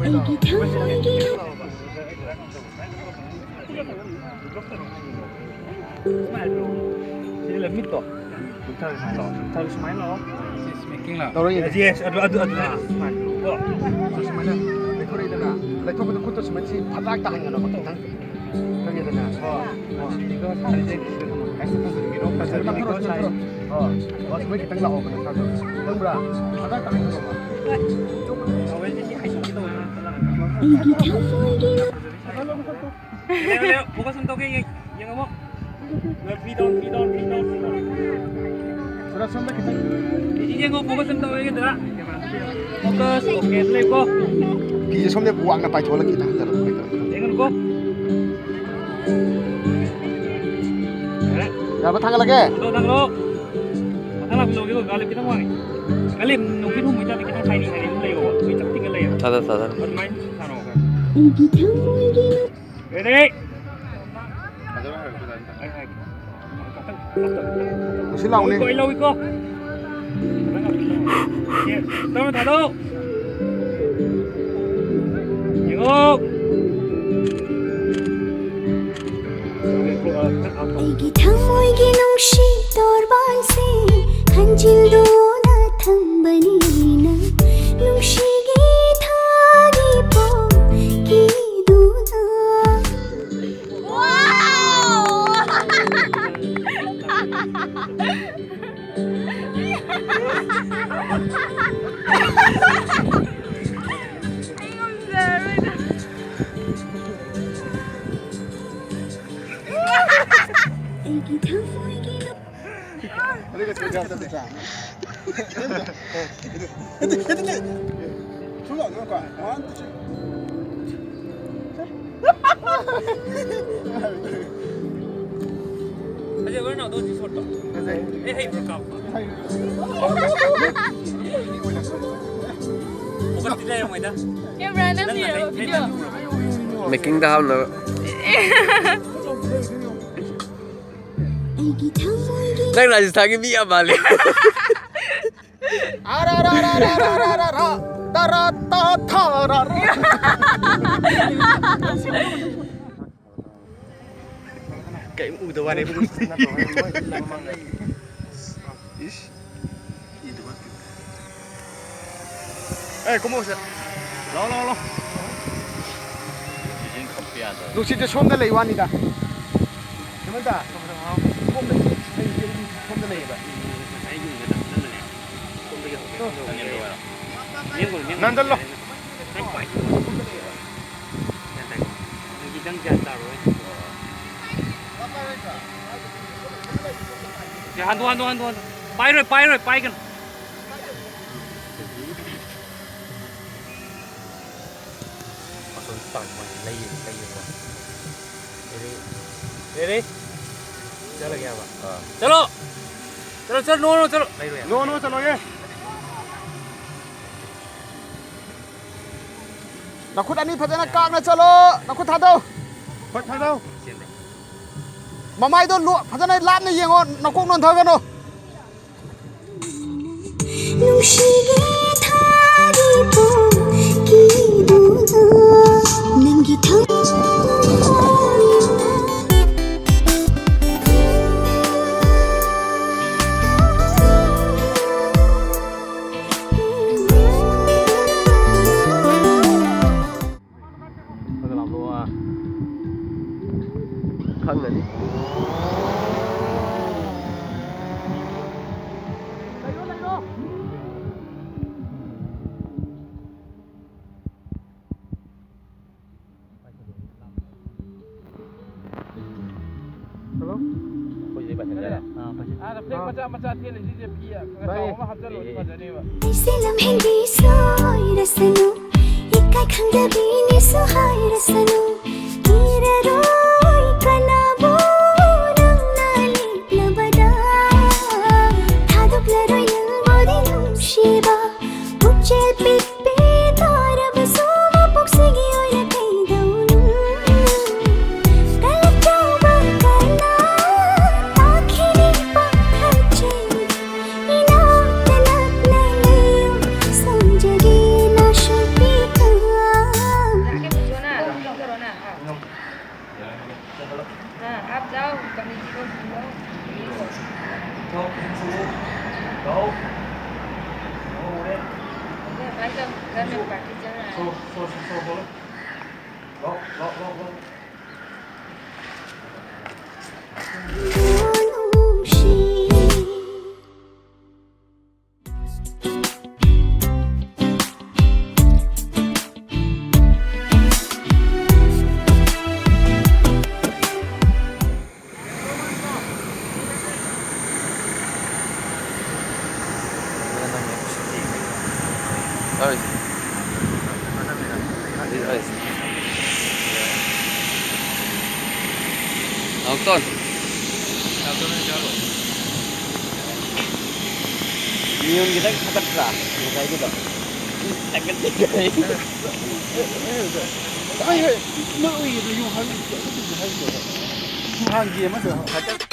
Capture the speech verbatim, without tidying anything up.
ꯑꯩꯒꯤ ꯊꯃꯣꯏꯒꯤ ꯁꯤꯗ ꯂꯝꯃꯤꯠꯇꯣ꯫ ꯂꯨꯞꯊꯔꯒ ꯁꯨꯃꯥꯏꯅ ꯂꯥꯛꯑꯣ꯫ ꯂꯨꯞꯊꯔꯒ ꯁꯨꯃꯥꯏꯅ ꯂꯥꯛꯑꯣ꯫ ꯁꯤ ꯁ꯭ꯃꯦꯀꯤꯡ ꯂꯥꯛꯑꯣ꯫ ꯇꯧꯔꯛꯏꯅꯦ꯫ ꯌꯦꯁ, ꯑꯗꯨ, ꯑꯗꯨ, ꯑꯗꯨ꯫ ꯑꯥ, ꯁꯨꯃꯥꯏꯅ ꯂꯥꯛꯑꯣ꯫ ꯁꯨꯃꯥꯏꯅ ꯂꯩꯊꯣꯔꯛꯏꯗꯅ꯫ ꯂꯩꯊꯣꯛꯄꯗ ꯈꯨꯠꯇꯣ ꯁꯨꯃꯥꯏꯅ ꯁꯤ ꯐꯠ ꯂꯥꯛ ꯇꯥꯍꯟꯒꯅꯣꯕ ꯈꯤꯇꯪ꯫ ꯈꯪꯉꯦꯗꯅ? ꯍꯣꯏ꯫ ꯍꯣꯏ꯫ ꯁꯤꯗꯤꯀꯣ, ꯁꯤꯗꯤ ꯀꯩꯅꯣ, ꯀꯩꯅꯣ ꯇꯧꯕꯤꯔꯣ, ꯐꯖꯅ ꯐꯠ ꯂꯥꯛꯑꯣ, ꯁꯨꯃꯥꯏ ꯈꯤꯇꯪ ꯂꯥꯛꯑꯣꯕ ꯅꯁꯥꯗꯣ꯫ ꯈꯪꯕ꯭ꯔꯥ? ꯐꯠ ꯂꯥꯛ ꯇꯥꯍꯟꯒꯅꯣꯕ꯫ ꯇꯧꯋꯦ, ꯁꯤ ꯍꯩꯗꯣꯛꯀꯦ ꯇꯧꯕꯅꯦ꯫ ꯑꯩꯒꯤ ꯊꯃꯣꯏꯒꯤ ꯂꯩꯌꯣ, ꯂꯩꯌꯣ, ꯐꯣꯀꯁ ꯑꯝ ꯇꯧꯒꯦ, ꯌꯦꯡ-, ꯌꯦꯡꯉꯝꯃꯣ꯫ Free down, free down, free down, free down. ꯁꯣꯝꯗ ꯈꯤꯇꯪ꯫ ꯌꯦꯡꯉꯣ, ꯐꯣꯀꯁ ꯑꯝ ꯇꯧꯒꯦ, ꯗꯗꯥ꯫ ꯐꯣꯀꯁ, ꯑꯣꯀꯦ, ꯂꯩꯀꯣ꯫ ꯐꯤꯁꯦ ꯁꯣꯝꯗ ꯋꯥꯡꯅ ꯄꯥꯏꯊꯣꯛꯍꯜꯂꯒ ꯈꯤꯇꯪ ꯍꯟꯊꯔꯛꯄ ꯍꯥꯏꯇꯥꯔꯦ꯫ ꯌꯦꯡꯉꯨꯀꯣ꯫ ꯌꯥꯔꯦ꯫ ꯌꯥꯔꯕ, ꯊꯥꯡꯒꯠꯂꯒꯦ? ꯊꯥꯡꯒꯠꯂꯣ, ꯊꯥꯡꯒꯠꯂꯣ꯫ ꯃꯊꯪ ꯂꯥꯛꯄꯗ ꯂꯧꯒꯦꯀꯣ, ꯒꯥꯂꯤꯞ ꯈꯤꯇꯪ ꯋꯥꯡꯉꯦ꯫ ꯒꯥꯂꯤꯞ, ꯅꯨꯡꯁꯤꯠ ꯍꯨꯝꯕꯩ ꯇꯥꯏꯞꯇ ꯈꯤꯇꯪ ꯍꯥꯏꯅꯤ, ꯍꯥꯏꯅꯤ ꯑꯗꯨꯝ ꯂꯩꯌꯣꯕ꯫ ꯃꯤ ꯆꯞ ꯇꯤꯡꯉ ꯂꯩꯌꯦꯕ꯫ ꯊꯥꯗ, ꯊꯥꯗ꯫ ꯑꯗꯨꯃꯥꯏꯅ ꯁꯥꯟꯅꯧ꯫ ꯑꯩꯒꯤ ꯊꯃꯣꯏꯒꯤ ꯔꯦꯗꯤ? ꯂꯥꯎꯅꯦ꯫ ꯂꯧꯏꯀꯣ, ꯑꯩ ꯂꯧꯏꯀꯣ꯫ ꯇꯞꯅ ꯊꯥꯗꯧ꯫ ꯌꯦꯡꯉꯣ꯫ ꯑꯩꯒꯤ ꯊꯃꯣꯏꯒꯤ ꯅꯨꯡꯁꯤ ꯇꯣꯔꯕꯥꯟꯁꯦ ꯈꯟꯖꯤꯟꯗꯨꯅ ꯊꯝꯕꯅꯤ ꯑꯩꯅ ꯅꯨꯡꯁꯤꯒꯤ ꯊꯥꯒꯤ ꯄꯣꯛꯀꯤꯗꯨꯅ꯫ ꯑꯩꯒꯤ ꯊꯃꯣꯏꯒꯤ ꯀꯦꯃꯦꯔꯥ ꯅꯝꯃꯤꯔꯣ ꯚꯤꯗꯤꯑꯣ? ꯃꯦꯀꯤꯡꯗ ꯍꯥꯞꯅꯕ꯫ ꯅꯪ ꯔꯥꯖꯁꯊꯥꯟꯒꯤ ꯃꯤ ꯌꯥꯝ ꯃꯥꯜꯂꯦ꯫ ꯑꯔꯥ, ꯔꯥ, ꯔꯥ, ꯔꯥ, ꯔꯥ, ꯔꯥ, ꯔꯥ, ꯔꯥ, ꯇꯥ, ꯔꯥ, ꯊꯥ, ꯔꯥ, ꯔꯥ꯫ ꯀꯩꯝ ꯎꯗ ꯋꯥꯅꯦ꯫ ꯏꯁ꯫ ꯑꯦ, ꯀꯨꯝꯃꯣꯁꯦ꯫ ꯂꯥꯎ, ꯂꯥꯎ, ꯂꯥꯎ꯫ ꯅꯨꯡꯁꯤꯠꯁꯦ ꯁꯣꯝꯗ ꯂꯩ ꯋꯥꯅꯤꯗ꯫ ꯍꯦꯃꯟꯇ, ꯁꯣꯝꯗ ꯂꯩ, ꯁꯣꯝꯗ ꯂꯩꯌꯦꯕ꯫ ꯅꯥꯟꯖꯜꯂꯣ꯫ ꯅꯪ ꯒ꯭ꯌꯥꯟ ꯇꯥꯔꯣꯏ꯫ ꯁꯦ, ꯍꯟꯗꯣꯛ, ꯍꯟꯗꯣꯛ, ꯍꯟꯗꯣꯛ, ꯍꯟꯗꯣꯛ꯫ ꯄꯥꯏꯔꯣꯏ, ꯄꯥꯏꯔꯣꯏ, ꯄꯥꯏꯒꯅꯨ꯫ ꯑꯁꯣꯝ ꯇꯥꯡ ꯃꯣꯏ ꯂꯩꯌꯦ, ꯂꯩꯌꯦꯀꯣ꯫ Ready? Ready? ꯆꯠꯂꯒꯦ ꯍꯥꯏꯕ? ꯑꯥ꯫ ꯆꯠꯂꯣ! ꯆꯠꯂꯣ, ꯆꯠꯂꯣ, no, no, ꯆꯠꯂꯣ꯫ ꯂꯩꯔꯣꯏ ꯍꯥꯏꯕ? No, no, ꯆꯠꯂꯣꯏꯌꯦ꯫ ꯅꯈꯨꯠ ꯑꯅꯤ ꯐꯖꯅ ꯀꯥꯛꯅ ꯆꯠꯂꯣ꯫ ꯅꯈꯨꯠ ꯊꯥꯗꯧ꯫ ꯈꯨꯠ ꯊꯥꯗꯧ꯫ ꯃꯃꯥꯏꯗꯣ ꯂꯣ-, ꯐꯖꯅ ꯂꯥꯞꯅ ꯌꯦꯡꯉꯣ꯫ ꯅꯀꯣꯛ ꯅꯣꯟꯊꯒꯅꯨ꯫ ꯅꯨꯡꯁꯤꯒꯤ ꯊꯥꯔꯤꯕ ꯀꯤꯗꯨꯅ ꯅꯪꯒꯤ ꯊꯃꯣꯏ꯫ ꯈꯪꯒꯅꯤ꯫ ꯍꯜꯂꯣ꯫ ꯑꯩꯈꯣꯏꯁꯤꯗꯩ ꯄꯥꯏꯁꯟ ꯌꯥꯔꯦ? ꯑꯥ, ꯄꯥꯏꯁꯟ꯫ ꯑꯥ, ꯐ꯭ꯂꯦꯛ ꯃꯆꯥ ꯃꯆꯥ ꯊꯦꯜꯂꯤꯁꯤꯗꯤ ꯐꯤ ꯈꯔ ꯆꯥꯎꯕ ꯑꯃ ꯍꯥꯞꯆꯜꯂꯣ, ꯑꯗꯨ ꯐꯖꯅꯦꯕ꯫ ꯑꯩꯁꯦ ꯂꯝꯍꯦꯟꯕꯤ ꯁꯣꯏꯔꯁꯅꯨ, ꯏꯀꯥꯏ ꯈꯪꯗꯕꯤꯅꯤꯁꯨ ꯍꯥꯏꯔꯁꯅꯨ꯫ ꯀꯤꯔꯔꯣꯏ ꯀꯅꯥꯕꯨ ꯅꯪꯅ ꯂꯤꯛꯂꯕꯗ, ꯊꯥꯗꯣꯛꯂꯔꯣꯏ ꯅꯪꯕꯨꯗꯤ ꯅꯨꯡꯁꯤꯕ꯫ ꯄꯨꯛꯆꯦꯜ ꯄꯤꯛꯄꯤ ꯇꯥꯔꯕꯁꯨ ꯃꯄꯣꯛꯁꯤꯒꯤ ꯑꯣꯏꯅ ꯀꯩꯗꯧꯅꯨ꯫ ꯀꯂꯛꯆꯧꯕ ꯀꯅꯥ, ꯇꯥ ꯂꯥꯛꯑꯣ꯫ ꯂꯥꯛꯑꯣ, ꯎꯔꯦ꯫ ꯁꯣ, ꯁꯣ, ꯁꯣ, ꯁꯣ, ꯁꯣ꯫ ꯂꯥꯛꯑꯣ, ꯂꯥꯛꯑꯣ, ꯂꯥꯛꯑꯣ, ꯂꯥꯛꯑꯣ꯫ ꯅꯥꯎꯇꯣꯟ꯫ ꯅꯤꯌꯣꯟ ꯈꯤꯇꯪ ꯊꯥꯒꯠꯄ꯭ꯔꯥ ꯉꯁꯥꯏꯒꯤꯗꯣ? ꯊꯥꯒꯠꯇꯦ ꯀꯥꯏ꯫ ꯍꯣꯏ, ꯍꯣꯏ, ꯃꯔꯨ ꯑꯣꯏꯅ ꯌꯨꯝ ꯍꯥꯏꯕꯗꯤ ꯑꯗꯨꯒꯤ ꯍꯥꯏꯕꯗꯣ꯫ ꯅꯍꯥꯟꯒꯤ ꯑꯃꯗꯣ ꯍꯥꯏꯐꯦꯠ